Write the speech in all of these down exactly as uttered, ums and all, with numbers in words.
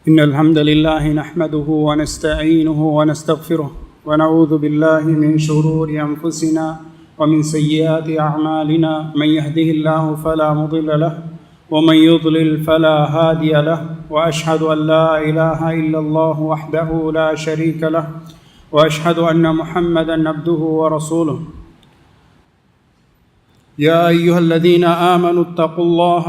إن الحمد لله نحمده ونستعينه ونستغفره، ونعوذ بالله من شرور أنفسنا ومن سيئات أعمالنا. من يهده الله فلا مضل له، ومن يضلل فلا هادي له، وأشهد أن لا إله إلا الله وحده لا شريك له، وأشهد أن محمدا عبده ورسوله. يا أيها الذين آمنوا اتقوا الله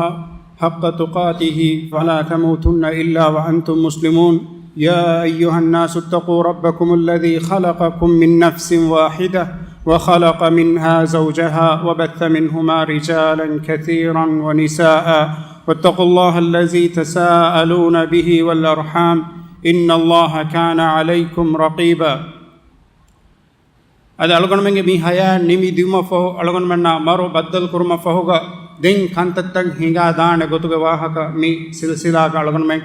حق تقاته ولا تموتن إلا وأنتم مسلمون. يا أيها الناس اتقوا ربكم الذي خلقكم من نفس واحدة وخلق منها زوجها وبث منهما رجالا كثيرا ونساء واتقوا الله الذي تساءلون به والأرحام إن الله كان عليكم رقيبا. އަދި އަޅުގަނޑުމެންގެ މި ހަޔާތް ނިމި ދިއުމަށްފަހު، އަޅުގަނޑުމެންނާ މަރު ބައްދަލުކުރުމަށްފަހުގަ ދެން ކަންތައްތައް ހިނގާ ދާނެ ގޮތުގެ ވާހަކަ މި ސިލްސިލާގަ އަޅުގަނޑުމެން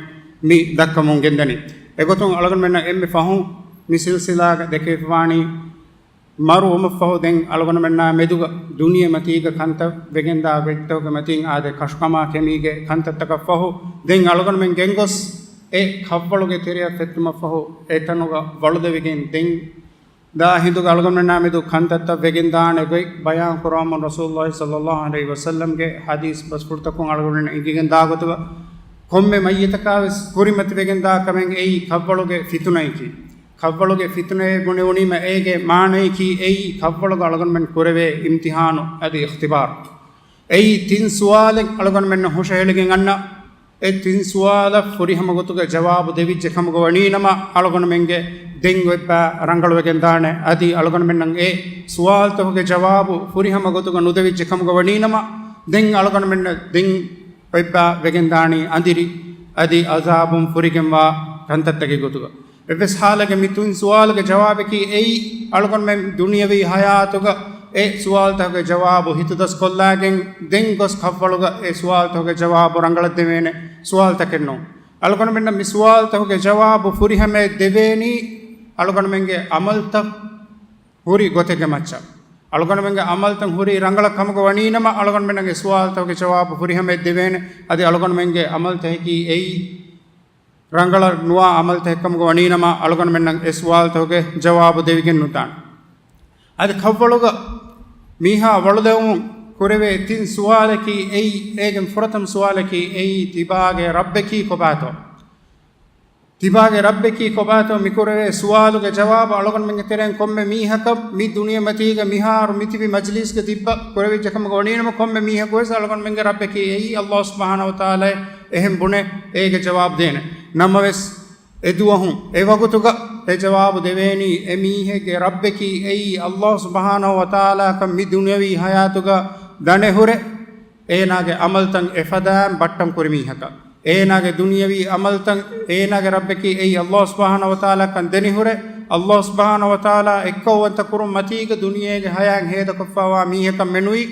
މި ދައްކަމުން ގެންދަނީ. އެގޮތުން އަޅުގަނޑުމެންނަށް އެންމެ ފަހުން މި ސިލްސިލާގަ ދެކެވިފަވާނީ، މަރު ވުމަށްފަހު ދެން އަޅުގަނޑުމެންނާ މެދުގަ ދުނިޔެމަތީގަ ކަންތައް ވެގެންދާ ގޮތްތަކުގެ މަތީން އާދެ، ކަށުކަމާ ކެމީގެ ކަންތައްތަކަށްފަހު ދެން އަޅުގަނޑުމެން ގެންގޮސް، އެ ކަށްވަޅުގެ ތެރެއަށް ފެއްޓުމަށްފަހު އެތަނުގަ ވަޅުލެވިގެން ދެން ދާ ހިނދުގަ އަޅުގަނޑުމެންނާ މެދު ކަންތައްތައް ވެގެންދާނެ ގޮތް ބަޔާން ކުރައްވަމުން ރަސޫލުﷲ ޞައްލައްލާހު ޢަލައިހި ވަސައްލަމްގެ ޙަދީޘް ބަސްފުޅުތަކުން އަޅުގަނޑުމެންނަށް އެނގިގެން ދާ ގޮތުގަ، ކޮންމެ މައްޔިތަކާވެސް ކުރިމަތިވެގެންދާ ކަމެއް އެއީ ކަށްވަޅުގެ ފިތުނައެކީ. ކަށްވަޅުގެ ފިތުނައޭ ބުނެވުނީމަ އޭގެ މާނައަކީ އެއީ ކަށްވަޅުގަ އަޅުގަނޑުމެން ކުރެވޭ އިމްތިޙާނު އަދި އިޚްތިބާރު. އެއީ ތިން ސުވާލެއް އަޅުގަނޑުމެންނަށް ހުށަހެޅިގެން އަންނަ، އެ ތިން ސުވާލަށް ފުރިހަމަ ގޮތުގަ ޖަވާބު ދެވިއްޖެ ކަމުގަ ވަނީނަމަ، އަޅުގަނޑުމެންގެ ދެން އޮތްބާ ރަނގަޅުވެގެން ދާނެ. އަދި އަޅުގަނޑުމެންނަށް އެ ސުވާލުތަކުގެ ޖަވާބު ފުރިހަމަ ގޮތުގަ ނުދެވިއްޖެ ކަމުގަ ވަނީނަމަ، ދެން އަޅުގަނޑުމެންނަށް ދެން އޮތްބާ ވެގެންދާނީ އަނދިރި އަދި އަޒާބުން ފުރިގެންވާ ކަންތައްތަކެއް ގޮތުގަ. އެއްވެސް ޙާލެއްގަ މި ތިން ސުވާލުގެ ޖަވާބަކީ އެއީ، އަޅުގަނޑުމެން ދުނިޔަވީ ޙަޔާތުގަ އެ ސުވާލުތަކުގެ ޖަވާބު ހިތުދަސްކޮށްލާގެން ދެން ގޮސް ކަށްވަޅުގަ އެ ސުވާލުތަކުގެ ޖަވާބު ރަނގަޅަށް ދެވޭނެ ސުވާލުތަކެއް ނޫން. އަޅުގަނޑުމެންނަށް މި ސުވާލުތަކުގެ ޖަވާބު ފުރިހަމަޔަށް ދެވޭނީ އަޅުގަނޑުމެންގެ ޢަމަލުތައް ހުރި ގޮތެއްގެ މައްޗަށް. އަޅުގަނޑުމެންގެ ޢަމަލުތައް ހުރީ ރަނގަޅަށް ކަމުގަ ވަނީނަމަ، އަޅުގަނޑުމެންނަށް އެ ސުވާލުތަކުގެ ޖަވާބު ފުރިހަމަޔަށް ދެވޭނެ. އަދި އަޅުގަނޑުމެންގެ ޢަމަލުތަކަކީ އެއީ ރަނގަޅަށް ނުވާ ޢަމަލުތަކެއް ކަމުގަ ވަނީނަމަ، އަޅުގަނޑުމެންނަށް އެ ސުވާލުތަކުގެ ޖަވާބު ދެވިގެން ނުދާނެ. އަދި ކަށްވަޅުގަ މީހާ ވަޅުލެވުމުން ކުރެވޭ ތިން ސުވާލަކީ އެއީ، އޭގެން ފުރަތަމަ ސުވާލަކީ އެއީ، ތިބާގެ ރައްބަކީ ކޮބާތޯ؟ ތިބާގެ ރައްބަކީ ކޮބާތޯ މިކުރެވޭ ސުވާލުގެ ޖަވާބު އަޅުގަނޑުމެންގެ ތެރެއިން ކޮންމެ މީހަކަށް މި ދުނިޔެމަތީގަ މިހާރު މިތިބި މަޖިލީސްގަ ތިއްބަ ކުރެވިއްޖެ ކަމުގަ ވަނީނަމަ، ކޮންމެ މީހަކުވެސް އަޅުގަނޑުމެންގެ ރައްބަކީ އެއީ ﷲ ސުބްޙާނަހޫ ވަތަޢާލާ އެހެން ބުނެ އޭގެ ޖަވާބު ދޭނެ. ނަމަވެސް، އެދުވަހުން އެވަގުތުގަ އެ ޖަވާބު ދެވޭނީ، އެ މީހެއްގެ ރައްބަކީ އެއީ ﷲ ސުބްޙާނަހޫ ވަތަޢާލާކަން މި ދުނިޔަވީ ޙަޔާތުގަ ދަނެހުރެ، އޭނާގެ ޢަމަލުތައް އެފަދައިން ބައްޓަން ކުރި މީހަކަށް. އޭނާގެ ދުނިޔަވީ ޢަމަލުތައް، އޭނާގެ ރައްބަކީ އެއީ ﷲ ސުބްޙާނަހޫ ވަތަޢާލާކަން ދެނެހުރެ، ﷲ ސުބްޙާނަހޫ ވަތަޢާލާ އެއްކައުވަންތަ ކުރުން މަތީގަ ދުނިޔޭގެ ޙަޔާތް ހޭދަކޮށްފައިވާ މީހަކަށް މެނުވީ،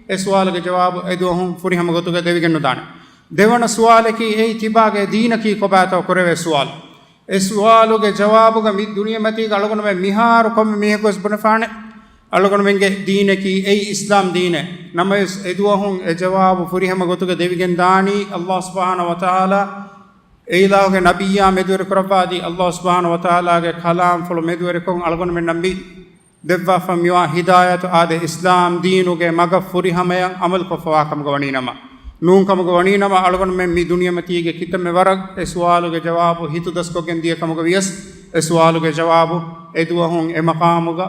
އެ ސުވާލުގެ ޖަވާބު އެދުވަހުން ފުރިހަމަ ގޮތުގަ ދެވިގެން ނުދާނެ. ދެވަނަ ސުވާލަކީ އެއީ، ތިބާގެ ދީނަކީ ކޮބާތޯ ކުރެވޭ ސުވާލު. އެ ސުވާލުގެ ޖަވާބުގަ މި ދުނިޔެމަތީގަ އަޅުގަނޑުމެން މިހާރު ކޮންމެ މީހަކުވެސް ބުނެފާނެ، އަޅުގަނޑުމެންގެ ދީނަކީ އެއީ އިސްލާމް ދީނޭ. ނަމަވެސް، އެދުވަހުން އެ ޖަވާބު ފުރިހަމަ ގޮތުގަ ދެވިގެން ދާނީ، ﷲ ސުބްޙާނަހޫ ވަތަޢާލާ އެ އިލާހުގެ ނަބިއްޔާ މެދުވެރި ކުރައްވާ އަދި ﷲ ސުބްޙާނަހޫ ވަތަޢާލާގެ ކަލާމްފުޅު މެދުވެރިކޮށް، އަޅުގަނޑުމެންނަށް މި ދެއްވާފަ މިވާ ހިދާޔަތު އާދެ، އިސްލާމް ދީނުގެ މަގަށް ފުރިހަމަޔަށް ޢަމަލުކޮށްފަވާ ކަމުގަ ވަނީނަމަ، ނޫން ކަމުގަ ވަނީނަމަ، އަޅުގަނޑުމެން މި ދުނިޔެމަތީގެ ކިތަންމެ ވަރަށް އެ ސުވާލުގެ ޖަވާބު ހިތުދަސްކޮށްގެން ދިޔަ ކަމުގަ ވިޔަސް، އެ ސުވާލުގެ ޖަވާބު އެދުވަހުން އެ މަޤާމުގަ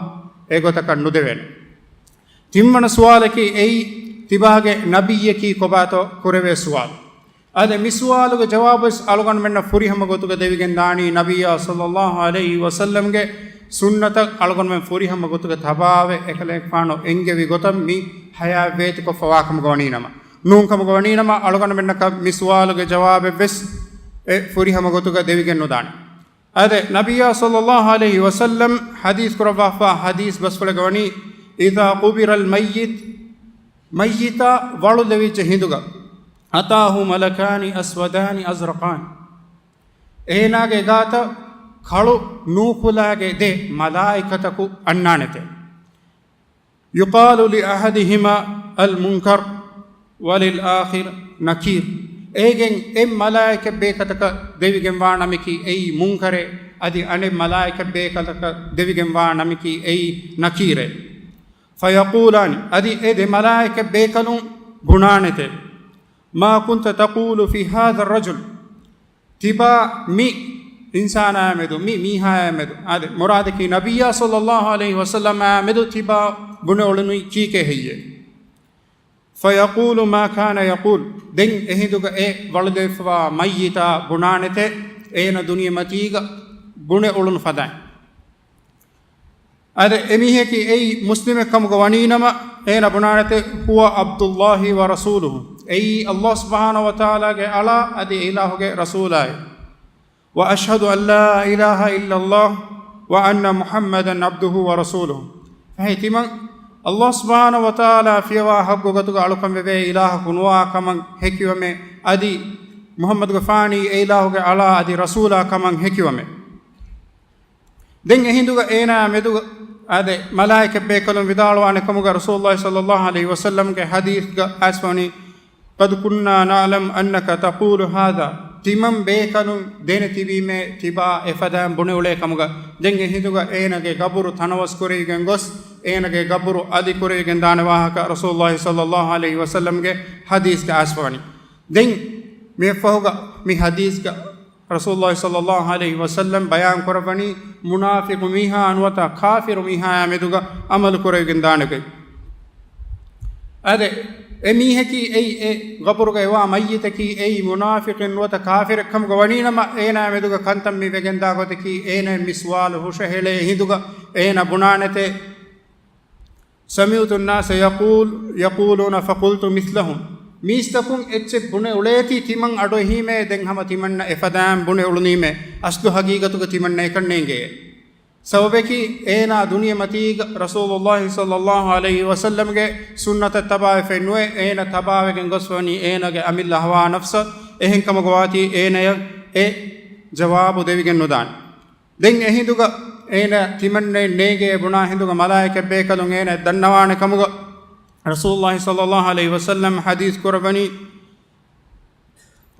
އެގޮތަކަށް ނުދެވޭނެ. ތިންވަނަ ސުވާލަކީ އެއީ، ތިބާގެ ނަބިއްޔަކީ ކޮބާތޯ ކުރެވޭ ސުވާލު. އާދެ، މި ސުވާލުގެ ޖަވާބުވެސް އަޅުގަނޑުމެންނަށް ފުރިހަމަ ގޮތުގަ ދެވިގެން ދާނީ، ނަބިއްޔާ ޞައްލައްލާހު ޢަލައިހި ވަސައްލަމްގެ ސުންނަތަށް އަޅުގަނޑުމެން ފުރިހަމަ ގޮތުގަ ތަބާވެ، އެކަލޭގެފާނު އެންގެވި ގޮތަށް މި ޙަޔާތް ވޭތިކޮށްފަވާ ކަމުގަ ވަނީނަމަ، ނޫން ކަމުގަ ވަނީނަމަ، އަޅުގަނޑުމެންނަކަށް މި ސުވާލުގެ ޖަވާބެއްވެސް އެ ފުރިހަމަ ގޮތުގަ ދެވިގެން ނުދާނެ. އާދެ، ނަބިއްޔާ ޞައްލައްލާހު ޢަލައިހި ވަސައްލަމް ޙަދީޘް ކުރައްވާފާ ޙަދީޘް ބަސްފުޅެއްގަ ވަނީ، إذا قبر الميت، މައްޔިތާ ވަޅުލެވިއްޖެ ހިނދުގަ، أتاه ملكان أسودان أزرقان، އޭނާގެ ގާތަށް ކަޅު ނޫކުލާގެ ދެ މަލާއިކަތަކު އަންނާނެތެ. يقال لأحدهما المنكر وللآخر نكير. އޭގެން އެއް މަލާއިކަ ބޭކަލަކަށް ދެވިގެންވާ ނަމަކީ އެއީ މުންކަރެއް، އަދި އަނެއް މަލާއިކަ ބޭކަލަކަށް ދެވިގެންވާ ނަމަކީ އެއީ ނަކީރެއް. ފަޔަޤޫލާނި، އަދި އެ ދެ މަލާއިކަ ބޭކަލުން ބުނާނެތެ، މާ ކުންތަ ތަޤޫލު ފީ ހާޛަ ރަޖުލް، ތިބާ މި އިންސާނާއާމެދު، މި މީހާއާމެދު، އާދެ، މުރާދަކީ ނަބިއްޔާ ޞައްލައްލާހު ޢަލައިހި ވަސައްލަމާމެދު ތިބާ ބުނެ އުޅުނީ ކީކޭ ހެއްޔޭ؟ ފަޔަޤޫލު މާ ކާނަ ޔަޤޫލު، ދެން އެހިނދުގަ އެ ވަޅުލެވިފަވާ މައްޔިތާ ބުނާނެތެ، އޭނަ ދުނިޔެމަތީގަ ބުނެ އުޅުނު ފަދައިން. އާދެ، އެމީހަކީ އެއީ މުސްލިމެއް ކަމުގަ ވަނީނަމަ، އޭނަ ބުނާނެތެ، ހުވަ ޢަބްދުﷲ ވަރަސޫލުހު، އެއީ ﷲ ސުބްޙާނަހޫ ވަތަޢާލާގެ އަޅާ އަދި އެ އިލާހުގެ ރަސޫލާއި. ވައަޝްހަދު އަން ލާ އިލާހަ އިއްލަﷲ ވައަންނަ މުޙައްމަދަން ޢަބްދުހު ވަރަސޫލުހު. ފަހެ ތިމަން ﷲ ސުބްޙާނަހޫ ވަތަޢާލާ ފިޔަވާ ޙައްޤު ގޮތުގަ އަޅުކަން ވެވޭ އިލާހަކު ނުވާ ކަމަށް ހެކިވަމެ، އަދި މުޙައްމަދުގެފާނީ އެ އިލާހުގެ އަޅާ އަދި ރަސޫލާ ކަމަށް ހެކިވަމެ. ދެން އެހިނދުގަ އޭނާ މެދުގަ އާދެ، މަލާއިކަ ބޭކަލުން ވިދާޅުވާނެ ކަމުގަ ރަސޫލުﷲ ޞައްލައްލާހު ޢަލައިހި ވަސައްލަމްގެ ޙަދީޘްގަ އައިސްފަވަނީ، ޤަދް ކުންނާ ނަޢުލަމު އަންނަކަ ތަޤޫލު ހާޛާ، ތިމަން ބޭކަލުން ދެނެތިބީމޭ ތިބާ އެފަދައިން ބުނެ އުޅޭ ކަމުގަ. ދެން އެހިނދުގަ އޭނާގެ ގަބުރު ތަނަވަސް ކުރެވިގެން ގޮސް، އޭނާގެ ގަބުރު އަލި ކުރެވިގެން ދާނެ ވާހަކަ ރަސޫލުﷲ ޞައްލައްލާހު ޢަލައިހި ވަސައްލަމްގެ ޙަދީޘްގަ އައިސްފަވަނީ. ދެން މިއަށްފަހުގަ މި ޙަދީޘްގަ ރަސޫލުﷲ ޞައްލައްލާހު ޢަލައިހި ވަސައްލަމް ބަޔާން ކުރައްވަނީ، މުނާފިޤު މީހާ ނުވަތަ ކާފިރު މީހާއާ މެދުގަ ޢަމަލު ކުރެވިގެން ދާނެގޮތް. އާދެ، އެ މީހަކީ އެއީ އެ ގަބުރުގަ އެވާ މައްޔިތަކީ އެއީ މުނާފިޤެއް ނުވަތަ ކާފިރެއް ކަމުގަ ވަނީނަމަ، އޭނާ މެދުގަ ކަންތައް މި ވެގެންދާ ގޮތަކީ އޭނަ މި ސުވާލު ހުށަހެޅޭ ހިނދުގަ އޭނަ ބުނާނެތެ، سمعت الناس يقول، يقولون فقلت مثلهم. މީސްތަކުން އެއްޗެއް ބުނެ އުޅޭތީ ތިމަން އަޑުއެހީމޭ، ދެން ހަމަ ތިމަންނަ އެފަދައިން ބުނެ އުޅުނީމޭ، އަސްލު ޙަޤީޤަތުގަ ތިމަންނަ އެކަން ނޭނގެޔޭ. ސަބަބަކީ، އޭނާ ދުނިޔެމަތީގަ ރަސޫލުﷲ ޞައްލައްލާހު ޢަލައިހި ވަސައްލަމްގެ ސުންނަތަށް ތަބާވެފައެއް ނުވެ، އޭނާ ތަބާވެގެން ގޮސްފަވަނީ އޭނާގެ އަމިއްލަ ހަވާ ނަފްސަށް. އެހެންކަމުގަ ވާތީ އޭނަޔަށް އެ ޖަވާބު ދެވިގެން ނުދާނެ. ދެން އެހިނދުގަ އޭނަ ތިމަންނައެއް ނޭނގޭ ބުނާ ހިނދުގަ މަލާއިކަ ބޭކަލުން އޭނަ ދަންނަވާނެ ކަމުގަ ރަސޫލުﷲ ޞައްލައްލާހު ޢަލައިހި ވަސައްލަމް ޙަދީޘް ކުރައްވަނީ،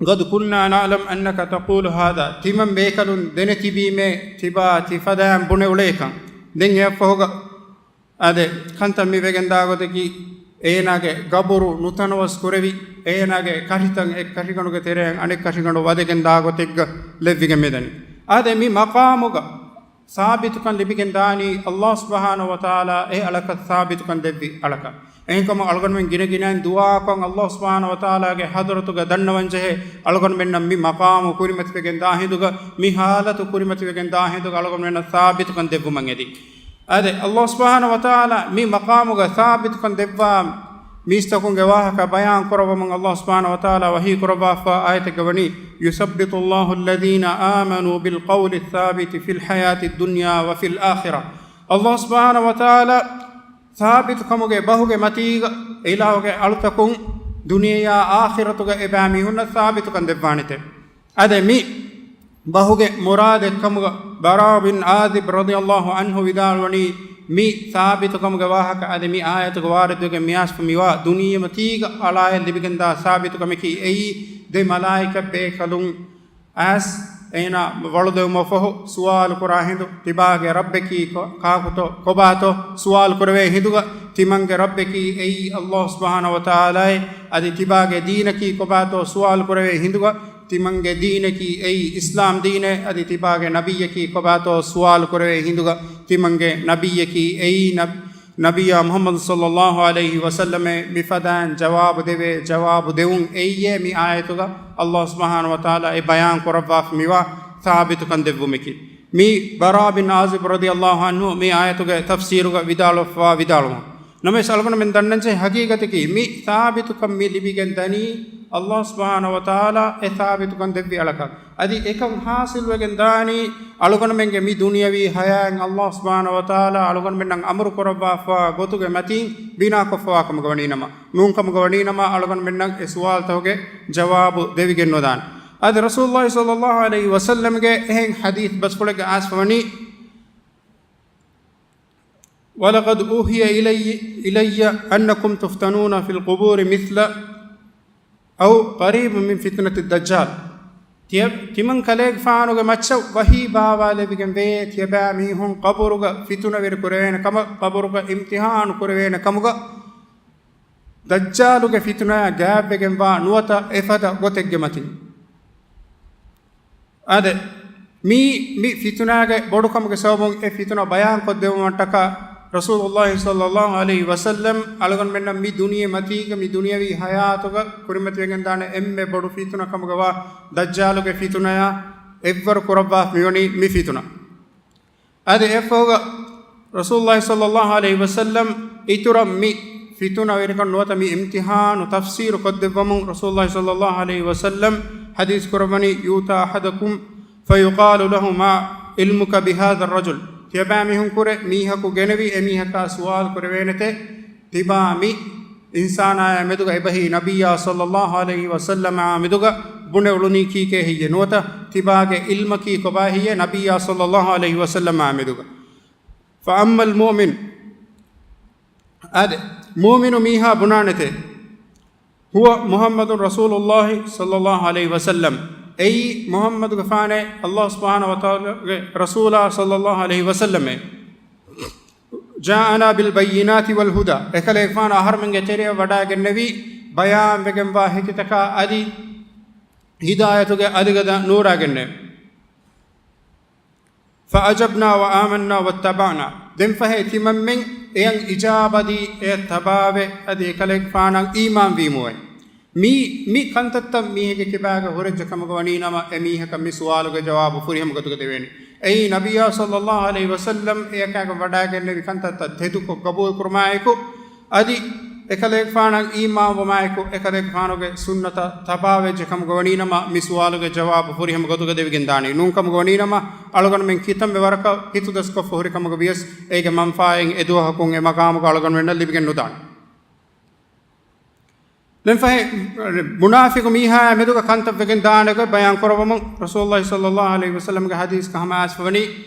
قد كنا نعلم أنك تقول هذا. ތިމަން ބޭކަލުން ދެނެތިބީމޭ ތިބާ ތިފަދައިން ބުނެ އުޅޭކަން. ދެން އެއަށްފަހުގަ އާދެ، ކަންތައް މި ވެގެންދާ ގޮތަކީ، އޭނާގެ ގަބުރު ނުތަނަވަސް ކުރެވި، އޭނާގެ ކަށިތައް އެއް ކަށިގަނޑުގެ ތެރެއިން އަނެއް ކަށިގަނޑު ވަދެގެންދާ ގޮތެއްގަ ލެއްވިގެން މިދަނީ. އާދެ، މި މަޤާމުގަ ސާބިތުކަން ލިބިގެން ދާނީ، ﷲ ސުބްޙާނަހޫ ވަތަޢާލާ އެ އަޅަކަށް ސާބިތުކަން ދެއްވި އަޅަކަށް. އެހެންކަމުން އަޅުގަނޑުމެން ގިނަ ގިނައިން ދުޢާކޮށް، ﷲ ސުބްޙާނަހޫ ވަތަޢާލާގެ ޙަޟްރަތުގަ ދަންނަވަން ޖެހޭ، އަޅުގަނޑުމެންނަށް މި މަޤާމު ކުރިމަތިވެގެން ދާ ހިނދުގަ، މި ޙާލަތު ކުރިމަތިވެގެން ދާ ހިނދުގަ އަޅުގަނޑުމެންނަށް ސާބިތުކަން ދެއްވުމަށް އެދި. އާދެ، ﷲ ސުބްޙާނަހޫ ވަތަޢާލާ މި މަޤާމުގަ ސާބިތުކަން ދެއްވާ މީސްތަކުންގެ ވާހަކަ ބަޔާން ކުރައްވަމުން ﷲ ސުބްޙާނަހޫ ވަތަޢާލާ ވަޙީ ކުރައްވާފާ އާޔަތެއްގަ ވަނީ، يثبت الله الذين آمنوا بالقول الثابت في الحياة الدنيا وفي الآخرة. ﷲ ސުބްޙާނަހޫ ވަތަޢާލާ ސާބިތުކަމުގެ ބަހުގެ މަތީގަ އިލާހުގެ އަޅުތަކުން ދުނިޔެޔާ އާޚިރަތުގަ އެބައި މީހުންނަށް ސާބިތުކަން ދެއްވާނެތެ. އަދި މި ބަހުގެ މުރާދެއްކަމުގަ ބަރާ ބިން ޢާޒިބް ރަޟިޔަﷲ ޢަންހު ވިދާޅުވަނީ، މި ސާބިތުކަމުގެ ވާހަކަ އަދި މި އާޔަތުގަ ވާރިދުވެގެން މިއައިސްފަ މިވާ ދުނިޔެމަތީގަ އަޅާއަށް ލިބިގެންދާ ސާބިތުކަމަކީ އެއީ، ދެ މަލާއިކަ ބޭކަލުން އައިސް އޭނާ ވަޅުލެވުމަށްފަހު ސުވާލު ކުރާ ހިނދު، ތިބާގެ ރައްބަކީ ކޮ-، ކާކުތޯ ކޮބާތޯ ސުވާލު ކުރެވޭ ހިނދުގަ، ތިމަންގެ ރައްބަކީ އެއީ ﷲ ސުބްޙާނަހޫ ވަތަޢާލާއޭ، އަދި ތިބާގެ ދީނަކީ ކޮބާތޯ ސުވާލު ކުރެވޭ ހިނދުގަ، ތިމަންގެ ދީނަކީ އެއީ އިސްލާމް ދީނޭ، އަދި ތިބާގެ ނަބިއްޔަކީ ކޮބާތޯ ސުވާލު ކުރެވޭ ހިނދުގަ، ތިމަންގެ ނަބިއްޔަކީ އެއީ ނަބް-، ނަބިއްޔާ މުޙައްމަދު ޞައްލައްލާހު ޢަލައިހި ވަސައްލަމޭ، މިފަދައިން ޖަވާބު ދެވޭ ޖަވާބު ދެވުން އެއީއޭ މި އާޔަތުގަ ﷲ ސުބްޙާނަހޫ ވަތަޢާލާ އެ ބަޔާން ކުރައްވާފަ މިވާ ސާބިތުކަން ދެއްވުމަކީ. މި ބަރާ ބިން ޢާޒިބް ރަޟިޔަﷲ ޢަންހު މި އާޔަތުގެ ތަފްސީރުގަ ވިދާޅުވެފަވާ ވިދާޅުވުން. ނަމަވެސް އަޅުގަނޑުމެން ދަންނަންޖެހޭ ހަގީގަތަކީ، މި ސާބިތުކަން މި ލިބިގެން ދަނީ ﷲ ސުބްޙާނަހޫ ވަތަޢާލާ އެ ސާބިތުކަން ދެއްވި އަޅަކަށް. އަދި އެކަން ޙާޞިލްވެގެން ދާނީ އަޅުގަނޑުމެންގެ މި ދުނިޔަވީ ޙަޔާތް ﷲ ސުބްޙާނަހޫ ވަތަޢާލާ އަޅުގަނޑުމެންނަށް އަމުރު ކުރައްވާފަވާ ގޮތުގެ މަތީން ބިނާކޮށްފަވާ ކަމުގަ ވަނީނަމަ، ނޫން ކަމުގަ ވަނީނަމަ، އަޅުގަނޑުމެންނަށް އެ ސުވާލުތަކުގެ ޖަވާބު ދެވިގެން ނުދާނެ. އަދި ރަސޫލުﷲ ޞައްލައްލާހު ޢަލައިހި ވަސައްލަމްގެ އެހެން ޙަދީޘް ބަސްފުޅެއްގަ އައިސްފަވަނީ، ولقد أوحي إلي، إلي أنكم تفتنون في القبور مثل أو قريب من فتنة الدجال. ތިޔަ-، ތިމަން ކަލޭގެފާނުގެ މައްޗަށް ވަޙީ ބާވާލެވިގެން ވޭ، ތިޔަބައިމީހުން ޤަބުރުގަ ފިތުނަވެރި ކުރެވޭނެ ކަމަށް، ޤަބުރުގަ އިމްތިޙާނު ކުރެވޭނެ ކަމުގަ، ދައްޖާލުގެ ފިތުނަޔާ ގާތްވެގެންވާ ނުވަތަ އެފަދަ ގޮތެއްގެ މަތިން. އާދެ، މީ، މި ފިތުނާގެ ބޮޑުކަމުގެ ސަބަބުން އެ ފިތުނަ ބަޔާންކޮށްދެއްވުމަށްޓަކާ، ރަސޫލުﷲ ޞައްލަﷲ ޢަލައިހި ވަސައްލަމް އަޅުގަނޑުމެންނަށް މި ދުނިޔެ މަތީގަ، މި ދުނިޔަވީ ޙަޔާތުގަ ކުރިމަތިވެގެންދާނެ އެންމެ ބޮޑު ފިތުނަ ކަމުގަވާ ދައްޖާލުގެ ފިތުނަޔާ އެއްވަރު ކުރައްވާ މިވަނީ މި ފިތުނަ. އަދި އެއަށްފަހުގަ ރަސޫލުﷲ ޞައްލަﷲ ޢަލައިހި ވަސައްލަމް އިތުރަށް މި ފިތުނަވެރިކަން ނުވަތަ މި އިމްތިޙާނު ތަފްސީރު ކޮށްދެއްވަމުން ރަސޫލުﷲ ޞައްލަﷲ ޢަލައިހި ވަސައްލަމް ޙަދީޘް ކުރައްވަނީ، يؤتى أحدكم فيقال له ما علمك بهذا الرجل. ތިޔަބައިމީހުންކުރެ މީހަކު ގެނެވި އެމީހަކާ ސުވާލު ކުރެވޭނެތެ، ތިބާ މި އިންސާނާޔާ މެދުގަ އެބަހީ ނަބިއްޔާ ޞައްލަﷲ ޢަލައިހި ވަސައްލަމާ މެދުގަ ބުނެ އުޅުނީ ކީކޭ ހެއްޔެ ނުވަތަ ތިބާގެ ޢިލްމަކީ ކޮބާ ހެއްޔެ ނަބިއްޔާ ޞައްލަﷲ ޢަލައިހި ވަސައްލަމާ މެދުގަ. فأما المؤمن، އާދެ، މުއުމިނު މީހާ ބުނާނެތެ، هو محمد رسول الله صلى الله عليه وسلم، އެއީ މުޙައްމަދުގެފާނޭ، ﷲ ސުބްޙާނަހޫ ވަތަޢާލާގެ ރަސޫލާ ޞައްލަﷲ ޢަލައިހި ވަސައްލަމޭ. جاءنا بالبينات والهدى، އެކަލޭގެފާނު އަހަރުމެންގެ ތެރެއަށް ވަޑައިގެންނެވީ ބަޔާންވެގެންވާ ހެކިތަކާ އަދި ހިދާޔަތުގެ އަލިގަދަ ނޫރާގެންނެވި. فأجبنا وآمنا واتبعنا، ދެންފަހެ ތިމަންމެން އެޔަށް އިޖާބަދީ އެޔަށް ތަބާވެ އަދި އެކަލޭގެފާނަށް އީމާންވީމުވެ. މީ، މި ކަންތައްތައް މީހެއްގެ ކިބާގަ ހުރެއްޖެ ކަމުގަ ވަނީނަމަ، އެމީހަކަށް މި ސުވާލުގެ ޖަވާބު ފުރިހަމަ ގޮތުގަ ދެވޭނެ. އެއީ ނަބިއްޔާ ޞައްލަﷲ ޢަލައިހި ވަސައްލަމް އެއަކާގެން ވަޑައިގެންނެވި ކަންތައްތައް ތެދުކޮށް ގަބޫލުކުރުމާއެކު، އަދި އެކަލޭގެފާނަށް އީމާންވުމާއެކު، އެކަލޭގެފާނުގެ ސުންނަތަށް ތަބާވެއްޖެ ކަމުގަ ވަނީނަމަ، މި ސުވާލުގެ ޖަވާބު ފުރިހަމަ ގޮތުގަ ދެވިގެންދާނީ. ނޫންކަމުގަ ވަނީނަމަ، އަޅުގަނޑުމެން ކިތަންމެ ވަރަކަށް ހިތުދަސްކޮށްފަ ހުރި ކަމުގަ ވިޔަސް، އޭގެ މަންފާއެއް އެ ދުވަހަކުން އެ މަގާމުގަ އަޅުގަނޑުމެންނަށް ލިބިގެން ނުދާނެ. ދެންފަހެ މުނާފިޤު މީހާޔާ މެދުގަ ކަންތައް ވެގެން ދާނެ ގޮތް ބަޔާން ކުރައްވަމުން، ރަސޫލުﷲ ޞައްލަﷲ ޢަލައިހި ވަސައްލަމްގެ ޙަދީޘްގަ ހަމަ އައިސްފަވަނީ،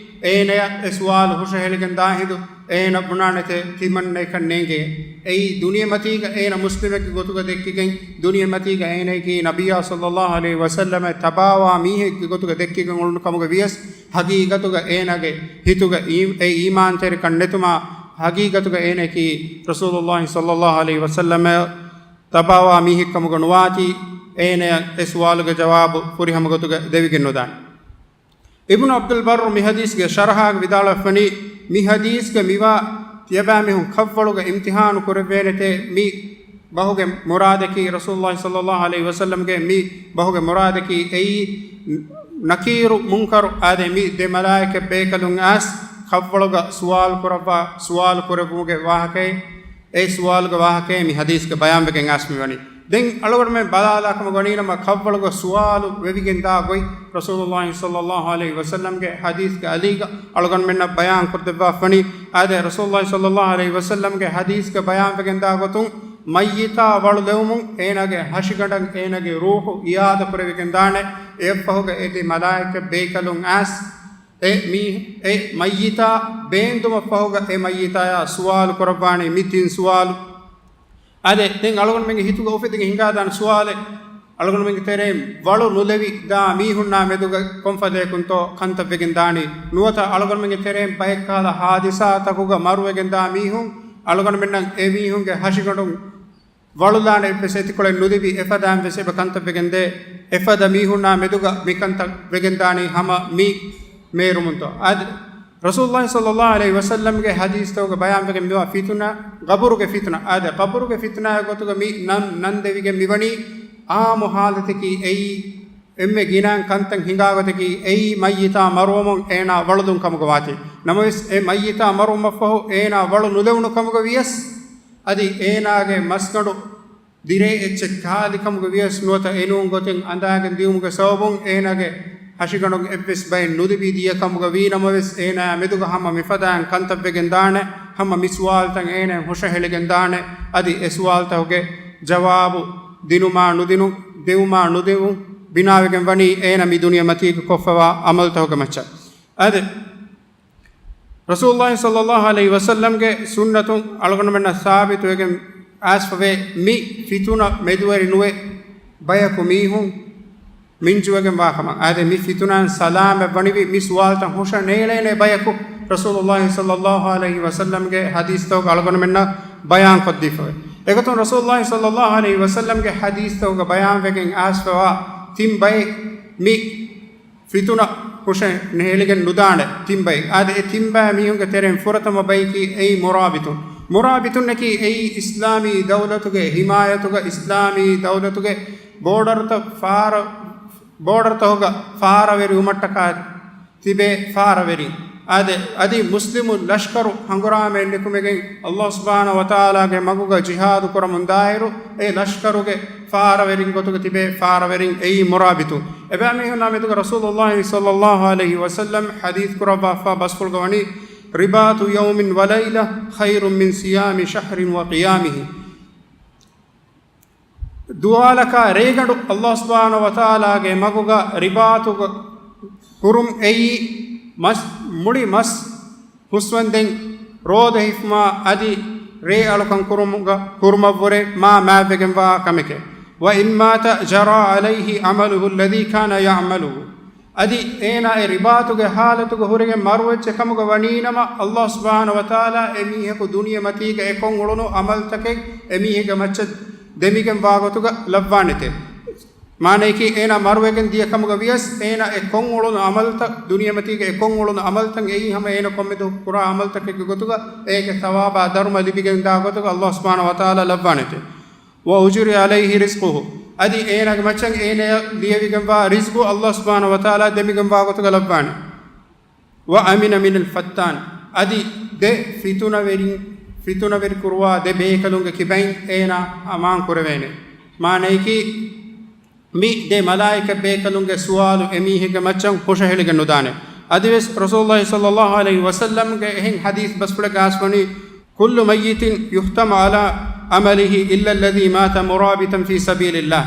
އޭނަޔަށް އެ ސުވާލު ހުށަހެޅިގެން ދާ ހިނދު، އޭނަ ބުނާނެތެ ތިމަންނައަކަށް ނޭނގޭ. އެއީ ދުނިޔެމަތީގަ އޭނަ މުސްލިމެއްގެ ގޮތުގަ ދެއްކިގެން، ދުނިޔެމަތީގަ އޭނައަކީ ނަބިއްޔާ ޞައްލަﷲ ޢަލައިހި ވަސައްލަމަށް ތަބާވާ މީހެއްގެ ގޮތުގަ ދެއްކިގެން އުޅުނު ކަމުގަ ވިޔަސް، ޙަޤީޤަތުގަ އޭނާގެ ހިތުގަ އީ-، އެ އީމާންތެރިކަން ނެތުމާ، ޙަޤީޤަތުގަ އޭނައަކީ ރަސޫލުﷲ ޞައްލަﷲ ޢަލައިހި ވަސައްލަމަށް ތަބާވާ މީހެއްކަމުގަ ނުވާތީ، އޭނަޔަށް އެ ސުވާލުގެ ޖަވާބު ފުރިހަމަ ގޮތުގަ ދެވިގެން ނުދާނެ. އިބްނު ޢަބްދުލް ބައްރު މި ޙަދީޘްގެ ޝަރަޙާގަ ވިދާޅުވެފަނީ، މި ޙަދީޘްގަ މިވާ ތިޔަބައިމީހުން ކަށްވަޅުގަ އިމްތިޙާނު ކުރެއްވޭނެތޭ، މި ބަހުގެ މުރާދަކީ، ރަސޫލުﷲ ޞައްލަﷲ ޢަލައިހި ވަސައްލަމްގެ މި ބަހުގެ މުރާދަކީ އެއީ، ނަކީރު މުންކަރު އާދެ، މި ދެ މަލާއިކަ ބޭކަލުން އައިސް ކަށްވަޅުގަ ސުވާލު ކުރައްވާ، ސުވާލު ކުރެއްވުމުގެ ވާހަކައެއް، އެ ސުވާލުގެ ވާހަކައެއް މި ޙަދީޘްގަ ބަޔާންވެގެން އައިސް މިވަނީ. ދެން އަޅުގަނޑުމެން ބަލާލާކަމަށް ވަނީނަމަ، ކަށްވަޅުގަ ސުވާލު ވެވިގެން ދާ ގޮތް، ރަސޫލުﷲ ޞައްލަﷲ ޢަލައިހި ވަސައްލަމްގެ ޙަދީޘްގެ އަލީގަ އަޅުގަނޑުމެންނަށް ބަޔާން ކުރެއްވާފަނީ. އާދެ، ރަސޫލުﷲ ޞައްލަﷲ ޢަލައިހި ވަސައްލަމްގެ ޙަދީޘްގަ ބަޔާންވެގެން ދާ ގޮތުން، މައްޔިތާ ވަޅު ލެވުމުން އޭނާގެ ހަށިގަނޑަށް އޭނާގެ ރޫޙު އިޢާދަ ކުރެވިގެން ދާނެ. އެއަށްފަހުގަ އެ ދެ މަލާއިކަ ބޭކަލުން އައިސް އެ މީ-، އެ މައްޔިތާ ބޭންދުމަށްފަހުގަ އެ މައްޔިތާޔާ ސުވާލު ކުރައްވާނީ މި ތިން ސުވާލު. އާދެ، ދެން އަޅުގަނޑުމެންގެ ހިތުގަ އުފެދިގެން ހިނގާދާނެ ސުވާލެއް، އަޅުގަނޑުމެންގެ ތެރެއިން ވަޅު ނުލެވި ދާ މީހުންނާ މެދުގަ ކޮންފަދަޔަކުންތޯ ކަންތައް ވެގެން ދާނީ؟ ނުވަތަ އަޅުގަނޑުމެންގެ ތެރެއިން ބައެއްކަހަލަ ހާދިސާތަކުގަ މަރުވެގެން ދާ މީހުން، އަޅުގަނޑުމެންނަށް އެ މީހުންގެ ހަށިގަނޑުން ވަޅުލާނެ އެއްވެސް އެތިކޮޅެއް ނުލިބި، އެފަދައިން ވެސް އެބަ ކަންތައް ވެގެންދޭ، އެފަދަ މީހުންނާ މެދުގަ މިކަންތައް ވެގެންދާނީ ހަމަ މި މޭރުމުންތޯ؟ އާދެ، ރަސޫލުﷲ ޞައްލަﷲ ޢަލައިހި ވަސައްލަމްގެ ޙަދީޘްތަކުގަ ބަޔާންވެގެން މިވާ ފިތުނަ، ޤަބުރުގެ ފިތުނަ. އާދެ، ޤަބުރުގެ ފިތުނައިގެ ގޮތުގަ މި ނަން، ނަން ދެވިގެން މިވަނީ އާއްމު ޙާލަތަކީ އެއީ، އެންމެ ގިނައިން ކަންތައް ހިނގާ ގޮތަކީ އެއީ، މައްޔިތާ މަރުވުމުން އޭނާ ވަޅުލުން ކަމުގަ ވާތީ. ނަމަވެސް، އެ މައްޔިތާ މަރުވުމަށްފަހު އޭނާ ވަޅު ނުލެވުނު ކަމުގަ ވިޔަސް، އަދި އޭނާގެ މަސްގަނޑު ދިރޭ އެއްޗެއް ކާލި ކަމުގަ ވިޔަސް ނުވަތަ އެނޫން ގޮތެއް އަނދާގެން ދިޔުމުގެ ސަބަބުން އޭނާގެ ހަށިގަނޑުން އެއްވެސް ބައެއް ނުލިބި ދިޔަ ކަމުގަ ވީ ނަމަވެސް، އޭނާ މެދުގަ ހަމަ މިފަދައިން ކަންތައް ވެގެން ދާނެ. ހަމަ މި ސުވާލުތައް އޭނައަށް ހުށަހެޅިގެން ދާނެ. އަދި އެ ސުވާލުތަކުގެ ޖަވާބު ދިނުމާ ނުދިނުން، ދެވުމާ ނުދެވުން ބިނާވެގެން ވަނީ އޭނަ މި ދުނިޔެ މަތީގަ ކޮށްފަވާ ޢަމަލުތަކުގެ މައްޗަށް. އާދެ، ރަސޫލުﷲ ޞައްލަﷲ ޢަލައިހި ވަސައްލަމްގެ ސުންނަތުން އަޅުގަނޑުމެންނަށް ސާބިތުވެގެން އައިސްފަވޭ، މި ފިތުނަ މެދުވެރި ނުވެ، ބަޔަކު މީހުން މިންޖުވެގެން ވާކަމަށް. އާދެ، މި ފިތުނައިން ސަލާމަތް ވަނިވި މި ސުވާލުތައް ހުށަ ނޭޅޭނެ ބަޔަކު ރަސޫލުﷲ ޞައްލަﷲ ޢަލައިހި ވަސައްލަމްގެ ޙަދީޘްތަކުގަ އަޅުގަނޑުމެންނަށް ބަޔާން ކޮށްދީފަވޭ. އެގޮތުން ރަސޫލުﷲ ޞައްލަﷲ ޢަލައިހި ވަސައްލަމްގެ ޙަދީޘްތަކުގަ ބަޔާންވެގެން އައިސްފަވާ ތިން ބައެއް މި ފިތުނަ ހުށަ ނޭޅިގެން ނުދާނެ ތިން ބައެއް. އާދެ، އެ ތިން ބައި މީހުންގެ ތެރެއިން ފުރަތަމަ ބައިކީ އެއީ މުރާބިތުން. މުރާބިތުންނަކީ އެއީ އިސްލާމީ ދައުލަތުގެ ޙިމާޔަތުގަ، އިސްލާމީ ދައުލަތުގެ ބޯޑަރުތައް ފާރަ-، ބޯޑަރުތަކުގަ ފާރަވެރިވުމަށްޓަކާ ތިބޭ ފާރަވެރިން. އާދެ، އަދި މުސްލިމު ލަޝްކަރު ހަނގުރާމައެއް ނިކުމެގެން ﷲ ސުބްޙާނަހޫ ވަތަޢާލާގެ މަގުގަ ޖިހާދު ކުރަމުން ދާއިރު، އެ ލަޝްކަރުގެ ފާރަވެރިން ގޮތުގަ ތިބޭ ފާރަވެރިން އެއީ މުރާބިތުން. އެބައިމީހުންނާ މެދުގަ ރަސޫލުﷲ ޞައްލަﷲ ޢަލައިހި ވަސައްލަމް ޙަދީޘް ކުރައްވާފާ ބަސްފުޅުގަ ވަނީ، رباط يوم وليلة خير من صيام شهر وقيامه. ދުވާލަކާ ރޭގަނޑު ﷲ ސުބްޙާނަހޫ ވަތަޢާލާގެ މަގުގަ ރިބާޠުގަ ހުރުން އެއީ މަސް، މުޅި މަސް ހުސްވަންދެން ރޯދަ ހިފުމާ އަދި ރޭ އަޅުކަން ކުރުމުގަ، ކުރުމަށްވުރެ މާ މާތްވެގެންވާ ކަމެކެވެ. وإن مات جرى عليه عمله الذي كان يعمله. އަދި އޭނާ އެ ރިބާޠުގެ ޙާލަތުގަ ހުރެގެން މަރުވެއްޖެ ކަމުގަ ވަނީނަމަ، ﷲ ސުބްޙާނަހޫ ވަތަޢާލާ އެ މީހަކު ދުނިޔެމަތީގަ އެ ކޮށްއުޅުނު ޢަމަލުތަކެއް އެ މީހެއްގެ މައްޗަށް ދެމިގެންވާ ގޮތުގަ ލައްވާނެތެ. މާނަޔަކީ، އޭނާ މަރުވެގެން ދިޔަ ކަމުގަ ވިޔަސް، އޭނާ އެ ކޮށްއުޅުނު ޢަމަލުތައް، ދުނިޔެމަތީގަ އެ ކޮށްއުޅުނު ޢަމަލުތައް އެއީ ހަމަ އޭނަ ކޮންމެދު ކުރާ ޢަމަލުތަކެއްގެ ގޮތުގަ އޭގެ ޘަވާބާ ދަރުމަ ލިބިގެންދާ ގޮތުގަ ﷲ ސުބްޙާނަހޫ ވަތަޢާލާ ލައްވާނެތެ. وأجري عليه رزقه. އަދި އޭނާގެ މައްޗަށް އޭނަޔަށް ލިޔެވިގެންވާ ރިޒްޤު ﷲ ސުބްޙާނަހޫ ވަތަޢާލާ ދެމިގެންވާ ގޮތުގަ ލައްވާނެ. وأمن من الفتان. އަދި ދެ ފިތުނަވެރިން، ފިތުނަވެރި ކުރުވާ ދެ ބޭކަލުންގެ ކިބައިން އޭނާ އަމާން ކުރެވޭނެ. މާނަޔަކީ، މި ދެ މަލާއިކަ ބޭކަލުންގެ ސުވާލު އެމީހެއްގެ މައްޗަށް ހުށަހެޅިގެން ނުދާނެ. އަދިވެސް ރަސޫލުﷲ ޞައްލަﷲ ޢަލައިހި ވަސައްލަމްގެ އެހެން ޙަދީޘް ބަސްފުޅެއްގަ އައިސްވަނީ، كل ميت يختم على عمله إلا الذي مات مرابطا في سبيل الله.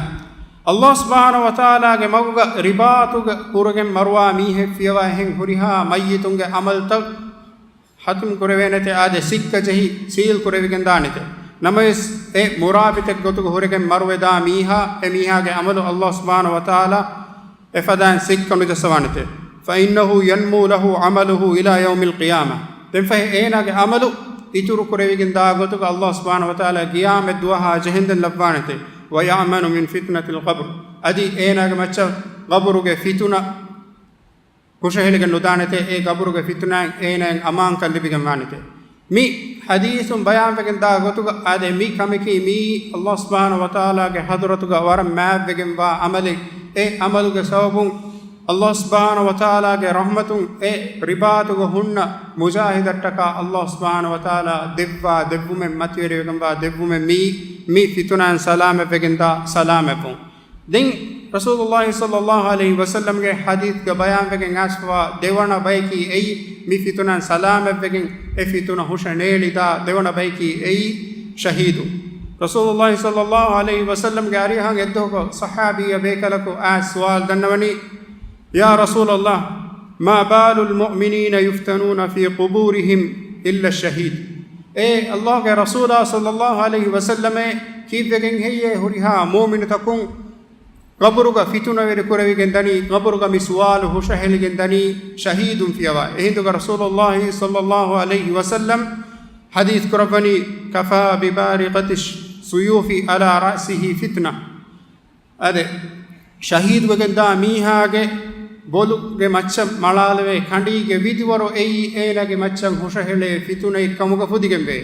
ﷲ ސުބްޙާނަހޫ ވަތަޢާލާގެ މަގުގަ ރިބާޠުގަ ކުރެގެން މަރުވާ މީހެއް ފިޔަވާ އެހެން ހުރިހާ މައްޔިތުންގެ ޢަމަލުތައް ހަތުމް ކުރެވޭނެތެ، އާދެ، ސިއްކަ ޖެހި ސީލް ކުރެވިގެން ދާނެތެ. ނަމަވެސް، އެ މުރާބިތެއް ގޮތުގަ ހުރެގެން މަރުވެދާ މީހާ، އެ މީހާގެ ޢަމަލު ﷲ ސުބްޙާނަހޫ ވަތަޢާލާ އެފަދައިން ސިއްކަ ނުޖައްސަވާނެތެ. فإنه ينمو له عمله إلى يوم القيامة. ދެންފަހެ އޭނާގެ ޢަމަލު އިތުރު ކުރެވިގެން ދާ ގޮތުގަ ﷲ ސުބްޙާނަހޫ ވަތަޢާލާ ޤިޔާމަތް ދުވަހާ ޖެހެންދެން ލައްވާނެތެ. ويأمن من فتنة القبر. އަދި އޭނާގެ މައްޗަށް ޤަބުރުގެ ފިތުނަ ހުށަހެޅިގެން ނުދާނެތެ، އެ ޤަބުރުގެ ފިތުނައިން އޭނައަށް އަމާންކަން ލިބިގެން ވާނެތެ. މި ޙަދީޘުން ބަޔާންވެގެން ދާ ގޮތުގަ، އާދެ، މި ކަމަކީ މިއީ ﷲ ސުބްޙާނަހޫ ވަތަޢާލާގެ ޙަޟްރަތުގަ ވަރަށް މާތްވެގެންވާ ޢަމަލެއް. އެ ޢަމަލުގެ ސަބަބުން ﷲ ސުބްޙާނަހޫ ވަތަޢާލާގެ ރަޙްމަތުން އެ ރިބާޠުގަ ހުންނަ މުޖާހިދަށްޓަކާ ﷲ ސުބްޙާނަހޫ ވަތަޢާލާ ދެއްވާ ދެއްވުމެއް، މަތިވެރިވެގެންވާ ދެއްވުމެއް މިއީ، މި ފިތުނައިން ސަލާމަތްވެގެންދާ ސަލާމަތްވުން. ދެން ރަސޫލުﷲ ޞައްލަﷲ ޢަލައިހި ވަސައްލަމްގެ ޙަދީޘްގަ ބަޔާންވެގެން އައިސްފަވާ ދެވަނަ ބަޔަކީ އެއީ، މި ފިތުނައިން ސަލާމަތްވެގެން އެ ފިތުނަ ހުށަ ނޭޅިދާ ދެވަނަ ބަޔަކީ އެއީ ޝަހީދު. ރަސޫލުﷲ ޞައްލަﷲ ޢަލައިހި ވަސައްލަމްގެ އަރިހަށް އެއްދުވަހަކު ޞަޙާބީ ބޭކަލަކު އައިސް ސުވާލު ދަންނަވަނީ، يا رسول الله، ما بال المؤمنين يفتنون في قبورهم إلا الشهيد؟ އޭ ﷲގެ ރަސޫލާ ޞައްލަﷲ ޢަލައިހި ވަސައްލަމޭ، ކީއްވެގެން ހެއްޔޭ ހުރިހާ މުއުމިނުތަކުން ޤަބުރުގަ ފިތުނަވެރި ކުރެވިގެން ދަނީ، ޤަބުރުގަ މި ސުވާލު ހުށަހެޅިގެން ދަނީ، ޝަހީދުން ފިޔަވާ. އެހިނދުގަ ރަސޫލުﷲ ޞައްލަﷲ ޢަލައިހި ވަސައްލަމް ޙަދީޘް ކުރައްވަނީ، كفى ببارقة السيوف على رأسه فتنة. އާދެ، ޝަހީދުވެގެންދާ މީހާގެ ބޮލުގެ މައްޗަށް މަޅާލެވޭ ކަނޑީގެ ވިދުވަރު އެއީ އޭނާގެ މައްޗަށް ހުށަހެޅޭ ފިތުނައެއްކަމުގަ ފުދިގެންވޭ.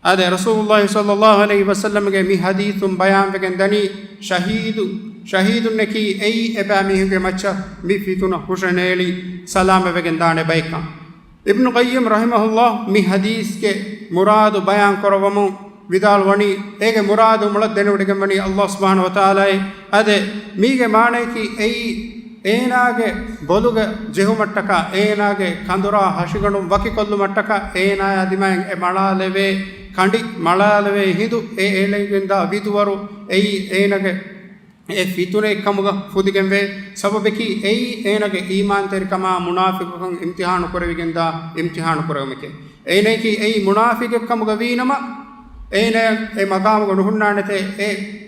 އާދެ، ރަސޫލުﷲ ޞައްލަﷲ ޢަލައިހި ވަސައްލަމްގެ މި ޙަދީޘުން ބަޔާންވެގެން ދަނީ، ޝަހީދު، ޝަހީދުންނަކީ އެއީ އެބައިމީހުންގެ މައްޗަށް މި ފިތުނަ ހުށަނޭޅި ސަލާމަތްވެގެން ދާނެ ބައެއްކަން. އިބްނު ޤައްޔިމް ރަޙިމަހުﷲ މި ޙަދީޘްގެ މުރާދު ބަޔާން ކުރައްވަމުން ވިދާޅުވަނީ، އޭގެ މުރާދު މޮޅަށް ދެނެވޮޑިގެންވަނީ ﷲ ސުބްޙާނަހޫ ވަތަޢާލާއޭ. އާދެ، މީގެ މާނަޔަކީ އެއީ، އޭނާގެ ބޮލުގަ ޖެހުމަށްޓަކާ، އޭނާގެ ކަނދުރާ ހަށިގަނޑުން ވަކިކޮށްލުމަށްޓަކާ، އޭނާޔާ ދިމާއިން އެ މަޅާލެވޭ، ކަނޑި މަޅާލެވޭ ހިނދު އެ އެޅިގެންދާ ވިދުވަރު އެއީ އޭނާގެ އެ ފިތުނައެއްކަމުގަ ފުދިގެންވޭ. ސަބަބަކީ އެއީ އޭނާގެ އީމާންތެރިކަމާ މުނާފިޤުކަން އިމްތިޙާނު ކުރެވިގެންދާ އިމްތިޙާނު ކުރެވުމެކޭ. އޭނައަކީ އެއީ މުނާފިޤެއްކަމުގަ ވީނަމަ، އޭނަ އެ މަގާމުގަ ނުހުންނާނެތޭ، އެ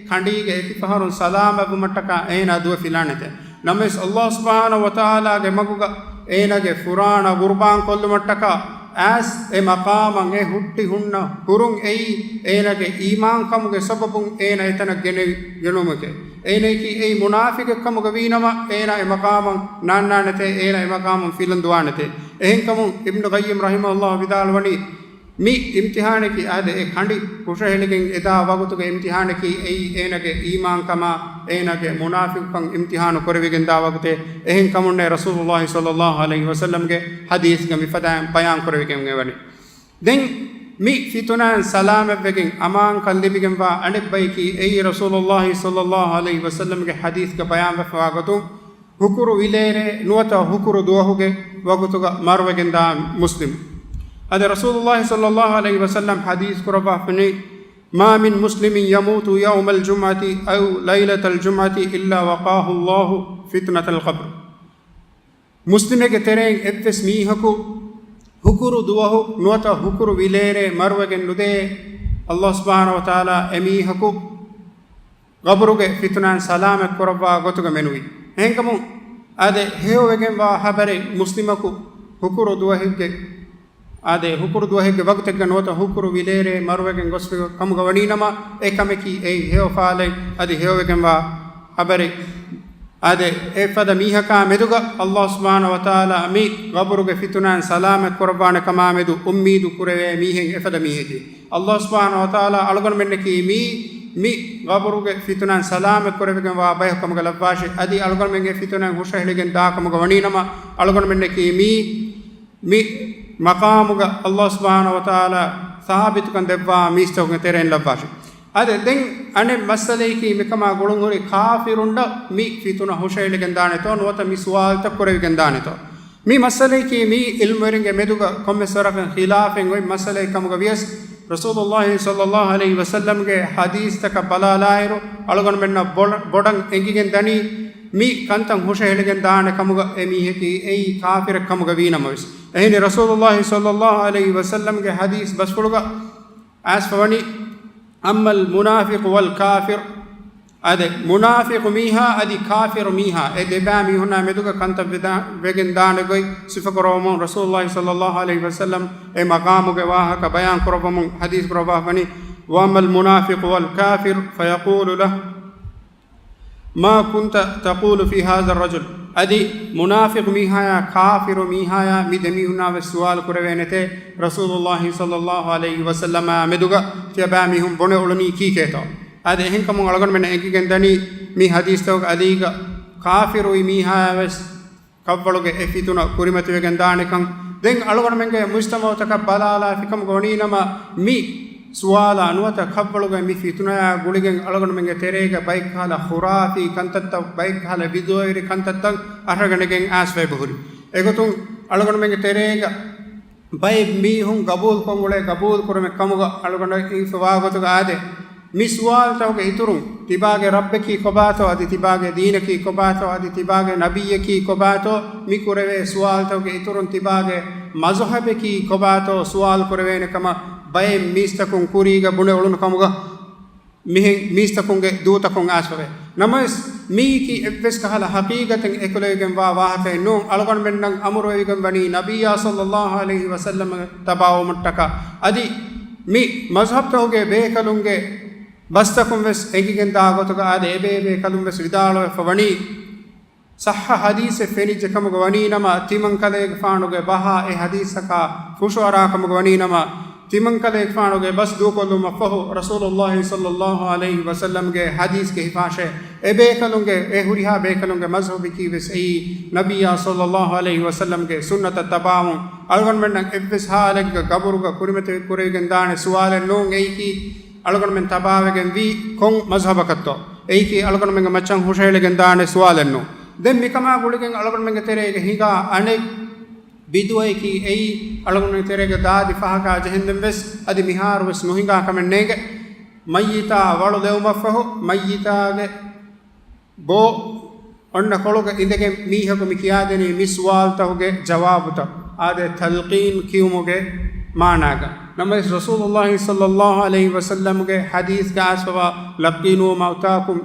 ކަނޑީގެ އެކިފަހަރުން ސަލާމަތްވުމަށްޓަކާ އޭނާ ދުވެ ފިލާނެތެ. ނަމަވެސް ﷲ ސުބްޙާނަހޫ ވަތަޢާލާގެ މަގުގަ އޭނާގެ ފުރާނަ ޤުރުބާން ކޮށްލުމަށްޓަކާ އައިސް އެ މަޤާމަށް އެ ހުއްޓި ހުންނަ ހުރުން އެއީ އޭނާގެ އީމާންކަމުގެ ސަބަބުން އޭނާ އެތަނަށް ގެނެވި ގެނުމެކޭ. އޭނައަކީ އެއީ މުނާފިޤެއްކަމުގަ ވީނަމަ، އޭނާ އެ މަޤާމަށް ނާންނާނެތޭ، އޭނާ އެ މަޤާމުން ފިލަން ދުވާނެތޭ. އެހެންކަމުން އިބްނު ޤައްޔިމް ރަޙިމަހުﷲ ވިދާޅުވަނީ، މި އިމްތިޙާނަކީ އާދެ، އެ ކަނޑި ހުށަހެޅިގެން އެދާ ވަގުތުގެ އިމްތިޙާނަކީ އެއީ އޭނާގެ އީމާންކަމާ، އޭނާގެ މުނާފިޤުކަން އިމްތިޙާނު ކުރެވިގެންދާ ވަގުތޭ. އެހެންކަމުންނޭ ރަސޫލުﷲ ޞައްލައްލާހު ޢަލައިހި ވަސައްލަމްގެ ޙަދީޘްގަ މިފަދައިން ބަޔާން ކުރެވިގެން އެވަނީ. ދެން މި ފިތުނައިން ސަލާމަތްވެގެން އަމާންކަން ލިބިގެންވާ އަނެއްބައަކީ އެއީ ރަސޫލުﷲ ޞައްލައްލާހު ޢަލައިހި ވަސައްލަމްގެ ޙަދީޘްގަ ބަޔާންވެފަވާ ގޮތުން، ހުކުރު ވިލޭރޭ ނުވަތަ ހުކުރު ދުވަހުގެ ވަގުތުގަ މަރުވެގެންދާ މުސްލިމް. އަދި ރަސޫލުﷲ ޞައްލައްލާހު ޢަލައިހި ވަސައްލަމް ޙަދީޘް ކުރައްވާފަނީ، ما من مسلم يموت يوم الجمعة أو ليلة الجمعة إلا وقاه الله فتنة القبر. މުސްލިމެއްގެ ތެރެއިން އެއްވެސް މީހަކު ހުކުރު ދުވަހު ނުވަތަ ހުކުރު ވިލޭރޭ މަރުވެގެން ނުދޭ، ﷲ ސުބްޙާނަހޫ ވަތަޢާލާ އެ މީހަކު ގަބުރުގެ ފިތުނައިން ސަލާމަތް ކުރައްވާ ގޮތުގަ މެނުވީ. އެހެންކަމުން، އާދެ، ހެޔޮވެގެންވާ ޚަބަރެއް މުސްލިމަކު ހުކުރު ދުވަހެއްގެ، އާދެ، ހުކުރު ދުވަހެއްގެ ވަގުތެއްގަ ނުވަތަ ހުކުރު ވިލޭރޭ މަރުވެގެން ގޮސްފި ކަމުގަ ވަނީނަމަ، އެ ކަމަކީ އެއީ ހެޔޮ ފާލެއް، އަދި ހެޔޮވެގެންވާ ޚަބަރެއް. އާދެ، އެފަދަ މީހަކާ މެދުގަ ﷲ ސުބްޙާނަހޫ ވަތަޢާލާ މި ގަބުރުގެ ފިތުނައިން ސަލާމަތް ކުރައްވާނެ ކަމާ މެދު އުއްމީދު ކުރެވޭ މީހެއް އެފަދަ މީހެކޭ. ﷲ ސުބްޙާނަހޫ ވަތަޢާލާ އަޅުގަނޑުމެންނަކީ މީ، މި ގަބުރުގެ ފިތުނައިން ސަލާމަތް ކުރެވިގެންވާ ބަޔަކު ކަމުގަ ލައްވާށި، އަދި އަޅުގަނޑުމެން އެ ފިތުނައިން ހުށަހެޅިގެން ދާ ކަމުގަ ވަނީނަމަ، އަޅުގަނޑުމެންނަކީ މީ، މި މަޤާމުގަ ﷲ ސުބްޙާނަހޫ ވަތަޢާލާ ސާބިތުކަން ދެއްވާ މީސްތަކުގެ ތެރެއިން ލައްވާށި. އާދެ، ދެން އަނެއް މައްސަލައަކީ މިކަމާ ގުޅުންހުރި ކާފިރުންނަށް މި ފިތުނަ ހުށަހެޅިގެން ދާނެތޯ ނުވަތަ މި ސުވާލުތައް ކުރެވިގެން ދާނެތޯ؟ މި މައްސަލައަކީ މީ ޢިލްމުވެރިންގެ މެދުގަ ކޮންމެސް ވަރަކަށް ޚިލާފެއް އޮތް މައްސަލައެއް ކަމުގަ ވިޔަސް، ރަސޫލުﷲ ޞައްލައްލާހު ޢަލައިހި ވަސައްލަމްގެ ޙަދީޘްތަކަށް ބަލާލާއިރު، އަޅުގަނޑުމެންނަށް ބޮޑަ-، ބޮޑަށް އެނގިގެން ދަނީ، މި ކަންތައް ހުށަހެޅިގެން ދާނެ ކަމުގަ އެ މީހަކީ އެއީ ކާފިރެއް ކަމުގަ ވީނަމަވެސް. އެހެނީ، ރަސޫލުﷲ ޞައްލައްލާހު ޢަލައިހި ވަސައްލަމްގެ ޙަދީޘް ބަސްފުޅުގަ އައިސްފަވަނީ، أما المنافق والكافر، އާދެ، މުނާފިޤު މީހާ އަދި ކާފިރު މީހާ، އެ ދެބައި މީހުންނާ މެދުގަ ކަންތައް ވެދާ-، ވެގެން ދާނެ ގޮތް ސިފަކުރައްވަމުން، ރަސޫލުﷲ ޞައްލައްލާހު ޢަލައިހި ވަސައްލަމް އެ މަޤާމުގެ ވާހަކަ ބަޔާން ކުރައްވަމުން ޙަދީޘް ކުރައްވާފަނީ، وأما المنافق والكافر فيقول له، ما كنت تقول في هذا الرجل؟ އަދި މުނާފިޤު މީހާޔާ ކާފިރު މީހާޔާ މި ދެމީހުންނާ ވެސް ސުވާލު ކުރެވޭނެތޭ، ރަސޫލުﷲ ޞައްލައްލާހު ޢަލައިހި ވަސައްލަމާ މެދުގަ ތިޔަބައިމީހުން ބުނެ އުޅުނީ ކީކޭތޯ؟ އަދި އެހެންކަމުން އަޅުގަނޑުމެންނަށް އެނގިގެން ދަނީ، މި ޙަދީޘްތަކުގެ އަލީގަ ކާފިރުވި މީހާޔާ ވެސް ކަށްވަޅުގެ އެ ފިތުނަ ކުރިމަތިވެގެން ދާނެކަން. ދެން އަޅުގަނޑުމެންގެ މުޖްތަމަޢުތަކަށް ބަލާލާފިކަމުގަ ވަނީނަމަ، މި ސުވާލާ ނުވަތަ ކަށްވަޅުގެ މި ފިތުނަޔާ ގުޅިގެން އަޅުގަނޑުމެންގެ ތެރޭގަ ބައެއްކަހަލަ ޚުރާފީ ކަންތައްތައް، ބައެއްކަހަލަ ބިދުޢަވެރި ކަންތައްތައް އަހަރެން ގެނެގެން އައިސްފައި ބުހުރި. އެގޮތުން އަޅުގަނޑުމެންގެ ތެރޭގަ ބައެއް މީހުން ގަބޫލުކޮށް އުޅޭ ގަބޫލު ކުރުމެއް ކަމުގަ އަޅުގަނޑަށް އިންފަވާ ގޮތުގަ އާދެ، މި ސުވާލުތަކުގެ އިތުރުން، ތިބާގެ ރައްބަކީ ކޮބާތޯ، އަދި ތިބާގެ ދީނަކީ ކޮބާތޯ، އަދި ތިބާގެ ނަބިއްޔަކީ ކޮބާތޯ، މި ކުރެވޭ ސުވާލުތަކުގެ އިތުރުން ތިބާގެ މަޒުހަބަކީ ކޮބާތޯ ސުވާލު ކުރެވޭނެ ކަމަށް ބައެއް މީސްތަކުން ކުރީގަ ބުނެ އުޅުނު ކަމުގަ، މިހެން މީސްތަކުންގެ ދޫތަކުން އައިސްފަވޭ. ނަމަވެސް، މީކީ އެއްވެސް ކަހަލަ ޙަޤީޤަތެއް އެކުލެވިގެންވާ ވާހަކައެއް ނޫން. އަޅުގަނޑުމެންނަށް އަމުރުވެވިގެން ވަނީ ނަބިއްޔާ ޞައްލައްލާހު ޢަލައިހި ވަސައްލަމަށް ތަބާވުމަށްޓަކާ. އަދި މި މަޒްހަބްތަކުގެ ބޭކަލުންގެ ބަސްތަކުން ވެސް އެނގިގެން ދާ ގޮތުގަ އާދެ، އެބޭބޭކަލުން ވެސް ވިދާޅުވެފަ ވަނީ، ޞައްޙަ ޙަދީޘެއް ފެނިއްޖެ ކަމުގަ ވަނީނަމަ، ތިމަންކަލޭގެފާނުގެ ބަހާ އެ ޙަދީޘަކާ ފުށުއަރާ ކަމުގަ ވަނީނަމަ، ތިމަންކަލޭގެފާނުގެ ބަސް ދޫކޮށްލުމަށްފަހު، ރަސޫލުﷲ ޞައްލައްލާހު ޢަލައިހި ވަސައްލަމްގެ ޙަދީޘްގެ ހިފާށޭ، އެބޭކަލުންގެ، އެ ހުރިހާ ބޭކަލުންގެ މަޒްހަބަކީ ވެސް އެއީ، ނަބިއްޔާ ޞައްލައްލާހު ޢަލައިހި ވަސައްލަމްގެ ސުންނަތަށް ތަބާވުން. އަޅުގަނޑުމެންނަށް އެއްވެސް ޙާލެއްގަ ގަބުރުގަ ކުރިމަތި ކުރެވިގެން ދާނެ ސުވާލެއް ނޫން، އެއީކީ، އަޅުގަނޑުމެން ތަބާވެގެން ވީ ކޮން މަޒްހަބަކަށްތޯ؟ އެއީކީ އަޅުގަނޑުމެންގެ މައްޗަށް ހުށަހެޅިގެން ދާނެ ސުވާލެއް ނޫން. ދެން މިކަމާ ގުޅިގެން އަޅުގަނޑުމެންގެ ތެރޭގަ ހިނގާ އަނެއް ބިދުޢައަކީ އެއީ، އަޅުގަނޑުމެންގެ ތެރޭގަ ދާދި ފަހަކާ ޖެހެންދެން ވެސް އަދި މިހާރު ވެސް ނުހިނގާ ކަމެއް ނޭނގެ. މައްޔިތާ ވަޅު ލެވުމަށްފަހު، މައްޔިތާގެ ބޯ އޮންނަ ކޮޅުގަ އިނދެގެން މީހަކު މި ކިޔާދެނީ މި ސުވާލުތަކުގެ ޖަވާބުތައް. އާދެ، ތަލްޤީން ކިޔުމުގެ މާނާގަ. ނަމަވެސް ރަސޫލުﷲ ޞައްލަﷲ ޢަލައިހި ވަސައްލަމްގެ ޙަދީޘްގަ އައިސްފަވާ، "لقنوا موتاكم"،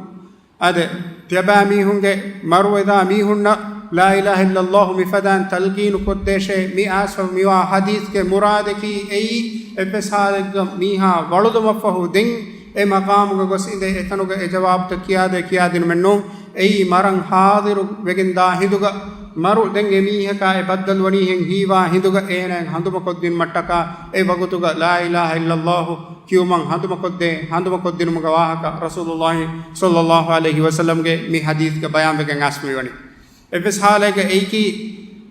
އާދެ، ތިޔަބައިމީހުންގެ މަރުވެދާ މީހުންނަށް لا إله إلا الله މިފަދައިން ތަލްޤީނު ކޮށްދޭށޭ. މި އައިސްފަ މިވާ ޙަދީޘްގެ މުރާދަކީ އެއީ، އެއްވެސް ޙާލެއްގަ މީހާ ވަޅުލުމަށްފަހު ދެން އެ މަޤާމުގަ ގޮސް އިނދެ އެތަނުގަ އެ ޖަވާބުތައް ކިޔާދޭ ކިޔާދިނުމެއްނޫން. އެއީ މަރަން ޙާޟިރު ވެގެންދާ ހިނދުގަ، މަރު ދެން އެމީހަކާ އެ ބައްދަލުވަނީހެން ހީވާ ހިނދުގަ އޭނާއަށް ހަނދުމަކޮށްދިނުމަށްޓަކާ، އެ ވަގުތުގަ لا إله إلا الله ކިޔުމަށް ހަނދުމަކޮށްދޭ، ހަނދުމަކޮށްދިނުމުގެ ވާހަކަ ރަސޫލުﷲ ޞައްލަﷲ ޢަލައިހި ވަސައްލަމްގެ މި ޙަދީޘްގަ ބަޔާންވެގެން އައިސް މިވަނީ. އެއްވެސް ޙާލެއްގަ އެއީކީ،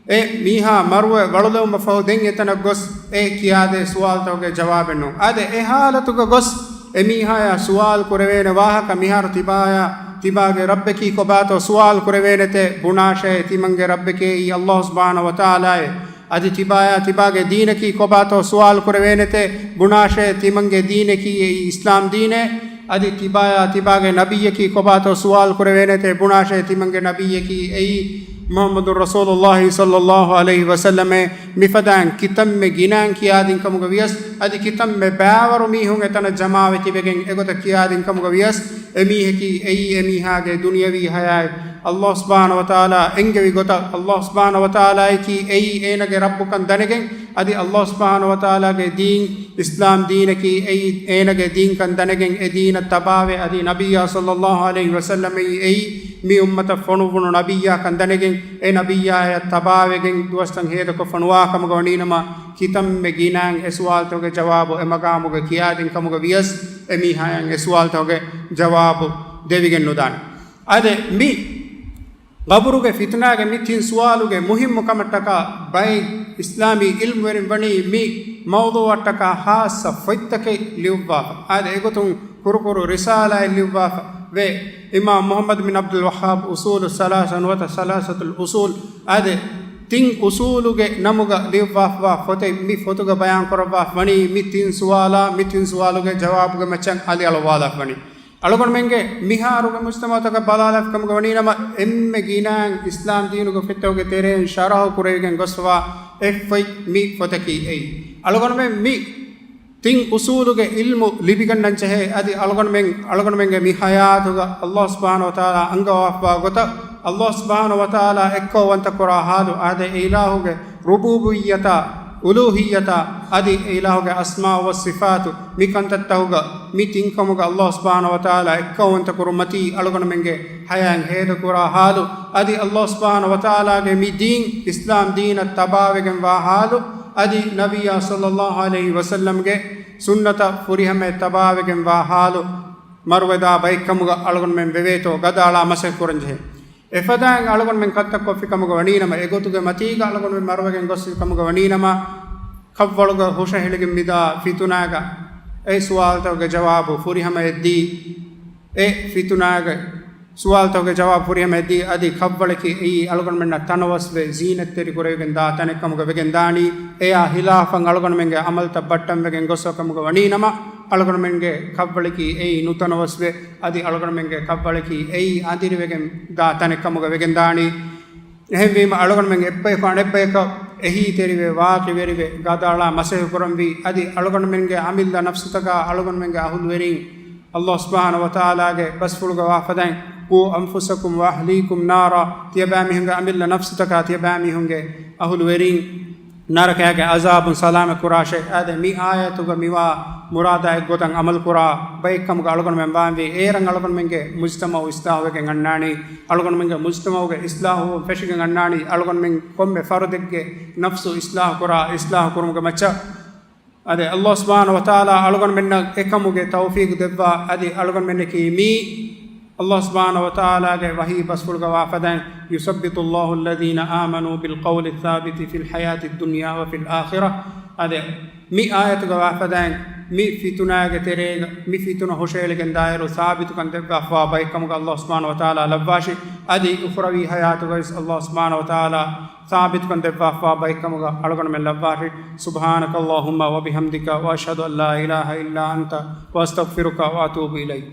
އެ މީހާ މަރުވެ ވަޅުލެވުމަށްފަހު ދެން އެތަނަށް ގޮސް އެ ކިޔާދޭ ސުވާލުތަކުގެ ޖަވާބެއްނޫން. އާދެ، އެ ޙާލަތުގަ ގޮސް އެ މީހާޔާ ސުވާލު ކުރެވޭނެ ވާހަކަ މިހާރު ތިބާޔާ ތިބާގެ ރައްބަކީ ކޮބާތޯ ސުވާލު ކުރެވޭނެތޭ، ބުނާށޭ، ތިމަންގެ ރައްބެކޭ އެއީ ﷲ ސުބްޙާނަހޫ ވަތަޢާލާއޭ. އަދި ތިބާޔާ ތިބާގެ ދީނަކީ ކޮބާތޯ ސުވާލު ކުރެވޭނެތޭ، ބުނާށޭ، ތިމަންގެ ދީނަކީ އެއީ އިސްލާމް ދީނޭ. އަދި ތިބާޔާ ތިބާގެ ނަބިއްޔަކީ ކޮބާތޯ ސުވާލު ކުރެވޭނެތޭ، ބުނާށޭ، ތިމަންގެ ނަބިއްޔަކީ އެއީ މުޙައްމަދު ރަސޫލުﷲ ޞައްލަﷲ ޢަލައިހި ވަސައްލަމޭ. މިފަދައިން ކިތަންމެ ގިނައިން ކިޔާދިން ކަމުގަ ވިޔަސް، އަދި ކިތަންމެ ބައިވަރު މީހުން އެތަނަށް ޖަމާވެ ތިބެގެން އެގޮތަށް ކިޔާދިން ކަމުގަ ވިޔަސް، އެމީހަކީ އެއީ އެމީހާގެ ދުނިޔަވީ ޙަޔާތް ﷲ ސުބްޙާނަހޫ ވަތަޢާލާ އެންގެވި ގޮތަށް، ﷲ ސުބްޙާނަހޫ ވަތަޢާލާއަކީ އެއީ އޭނަގެ ރައްބުކަން ދަނެގެން، އަދި ﷲ ސުބްޙާނަހޫ ވަތަޢާލާގެ ދީން، އިސްލާމް ދީނަކީ އެއީ އޭނަގެ ދީންކަން ދަނެގެން، އެ ދީނަށް ތަބާވެ، އަދި ނަބިއްޔާ ޞައްލަﷲ ޢަލައިހި ވަސައްލަމައީ އެއީ މި އުއްމަތަށް ފޮނުއްވުނު ނަބިއްޔާކަން ދަނެގެން، އެ ނަބިއްޔާޔަށް ތަބާވެގެން ދުވަސްތައް ހޭދަކޮށްފަ ނުވާ ކަމުގަ ވަނީނަމަ، ކިތަންމެ ގިނައިން އެ ސުވާލުތަކުގެ ޖަވާބު އެ މަގާމުގަ ކިޔާދިން ކަމުގަ ވިޔަސް، އެމީހާޔަށް އެ ސުވާލުތަކުގެ ޖަވާބު ދެވިގެން ނުދާނެ. އާދެ، މި ގަބުރުގެ ފިތުނާގެ މި ތިން ސުވާލުގެ މުހިއްމު ކަމަށްޓަކާ ބައެއް އިސްލާމީ ޢިލްމުވެރިން ވަނީ މި މައުޟޫޢަށްޓަކާ ޚާއްޞަ ފޮތްތަކެއް ލިޔުއްވާފަ. އާދެ، އެގޮތުން ކުރުކުރު ރިސާލާއެއް ލިޔުއްވާފަ ވޭ. އިމާމް މުޙައްމަދު ބިން ޢަބްދުލް ވައްހާބް އުޞޫލު ސަލާސަ ނުވަތަ ސަލާސަތުލް އުޞޫލް، އާދެ، ތިން އުޞޫލުގެ ނަމުގަ ލިޔުއްވާފަވާ ފޮތެއް. މި ފޮތުގަ ބަޔާން ކުރައްވާފަ ވަނީ މި ތިން ސުވާލާ، މި ތިން ސުވާލުގެ ޖަވާބުގެ މައްޗަށް އަލިއަޅުއްވާލާފަ ވަނީ. އަޅުގަނޑުމެންގެ މިހާރުގެ މުޖްތަމަޢުތަކަށް ބަލާލާފަ ކަމުގަ ވަނީނަމަ، އެންމެ ގިނައިން އިސްލާމް ދީނުގެ ފޮތްތަކުގެ ތެރެއިން ޝަރަޙު ކުރެވިގެން ގޮސްފަވާ އެއް ފޮތް މި ފޮތަކީ އެއީ. އަޅުގަނޑުމެން މި ތިން އުޞޫލުގެ ޢިލްމު ލިބިގަންނަން ޖެހޭ. އަދި އަޅުގަނޑުމެން، އަޅުގަނޑުމެންގެ މި ޙަޔާތުގަ ﷲ ސުބްޙާނަހޫ ވަތަޢާލާ އަންގަވާފަވާ ގޮތަށް، ﷲ ސުބްޙާނަހޫ ވަތަޢާލާ އެއްކައުވަންތަ ކުރާ ޙާލު، އާދެ، އެ އިލާހުގެ ރުބޫބިއްޔަތާ، އުލޫހިއްޔަތާ، އަދި އެ އިލާހުގެ އަސްމާ ވަ ޞިފާތު، މި ކަންތައްތަކުގަ މި ތިންކަމުގަ ﷲ ސުބްޙާނަހޫ ވަތަޢާލާ އެއްކައުވަންތަ ކުރުމަތީ އަޅުގަނޑުމެންގެ ޙަޔާތް ހޭދަކުރާ ޙާލު، އަދި ﷲ ސުބްޙާނަހޫ ވަތަޢާލާގެ މި ދީން އިސްލާމް ދީނަށް ތަބާވެގެންވާ ޙާލު، އަދި ނަބިއްޔާ ޞައްލަﷲ ޢަލައިހި ވަސައްލަމްގެ ސުންނަތަށް ފުރިހަމަޔަށް ތަބާވެގެންވާ ޙާލު، މަރުވެދާ ބައެއްކަމުގަ އަޅުގަނޑުމެން ވެވޭތޯ ގަދައަޅާ މަސައްކަތް ކުރަންޖެހޭ. އެފަދައިން އަޅުގަނޑުމެން ކަންތައްކޮށްފި ކަމުގަ ވަނީނަމަ، އެގޮތުގެ މަތީގަ އަޅުގަނޑުމެން މަރުވެގެން ގޮސްފި ކަމުގަ ވަނީނަމަ، ކަށްވަޅުގަ ހުށަހެޅިގެން މިދާ ފިތުނާގަ އެ ސުވާލުތަކުގެ ޖަވާބު ފުރިހަމަޔަށްދީ، އެ ފިތުނާގެ ސުވާލުތަކުގެ ޖަވާބު ފުރިހަމަޔަށްދީ، އަދި ކަށްވަޅަކީ އެއީ އަޅުގަނޑުމެންނަށް ތަނަވަސްވެ ޒީނަތްތެރި ކުރެވިގެން ދާ ތަނެއް ކަމުގަ ވެގެންދާނީ. އެޔާ ހިލާފަށް އަޅުގަނޑުމެންގެ އަމަލުތައް ބައްޓަންވެގެން ގޮސްފަ ކަމުގަ ވަނީނަމަ، އަޅުގަނޑުމެންގެ ކަށްވަޅަކީ އެއީ ނުތަނަވަސްވެ، އަދި އަޅުގަނޑުމެންގެ ކަށްވަޅަކީ އެއީ އަނދިރިވެގެން ދާ ތަނެއް ކަމުގަ ވެގެންދާނީ. އެހެންވީމަ، އަޅުގަނޑުމެން އެއްބަޔަކު އަނެއްބަޔަކަށް އެހީތެރިވެ، ވާކިވެރިވެ، ގަދައަޅާ މަސައްކަތް ކުރަންވީ. އަދި އަޅުގަނޑުމެންގެ އަމިއްލަ ނަފްސުތަކާ، އަޅުގަނޑުމެންގެ އަހުލުވެރީން، ﷲ ސުބްޙާނަހޫ ވަތަޢާލާގެ ބަސްފުޅުގަ ވާފަދައިން، "قوا أنفسكم وأهليكم نارا"، ތިޔަބައިމީހުންގެ އަމިއްލަ ނަފްސުތަކާ، ތިޔަބައިމީހުންގެ އަހުލުވެރީން، ނަރަކައިގެ ޢަޒާބުން ސަލާމަތް ކުރާށޭ. އާދެ، މި އާޔަތުގަ މިވާ މުރާދާ އެއްގޮތަށް ޢަމަލުކުރާ ބައެއްކަމުގަ އަޅުގަނޑުމެން ވާންވީ. އޭރަށް އަޅުގަނޑުމެންގެ މުޖްތަމަޢު އިޞްލާޙުވެގެން އަންނާނީ. އަޅުގަނޑުމެންގެ މުޖްތަމަޢުގެ އިޞްލާޙުވުން ފެށިގެން އަންނާނީ. އަޅުގަނޑުމެން ކޮންމެ ފަރުދެއްގެ ނަފްސު އިޞްލާޙު ކުރާ، އިޞްލާޙު ކުރުމުގެ މައްޗަށް. އާދެ، ﷲ ސުބްޙާނަހޫ ވަތަޢާލާ އަޅުގަނޑުމެންނަށް އެކަމުގެ ތައުފީޤު ދެއްވާ. އަދި އަޅުގަނޑުމެންނަކީ މީ، ﷲ ސުބްޙާނަހޫ ވަތަޢާލާގެ ވަޙީ ބަސްފުޅުގަ ވާފަދައިން، "يثبت الله الذين آمنوا بالقول الثابت في الحياة الدنيا وفي الآخرة." އާދެ، މި އާޔަތުގަ ވާފަދައިން، މި ފިތުނާގެ ތެރޭގަ، މި ފިތުނަ ހުށައެޅިގެން ދާއިރު ސާބިތުކަން ދެއްވާފަވާ ބައެއްކަމުގަ ﷲ ސުބްޙާނަހޫ ވަތަޢާލާ ލައްވާށި. އަދި އުޚްރަވީ ޙަޔާތުގަވެސް ﷲ ސުބްޙާނަހޫ ވަތަޢާލާ ސާބިތުކަން ދެއްވާފަވާ ބައެއްކަމުގަ އަޅުގަނޑުމެން ލައްވާށި. سبحانك اللهم وبحمدك، وأشهد أن لا إله إلا أنت، وأستغفرك وأتوب إليك.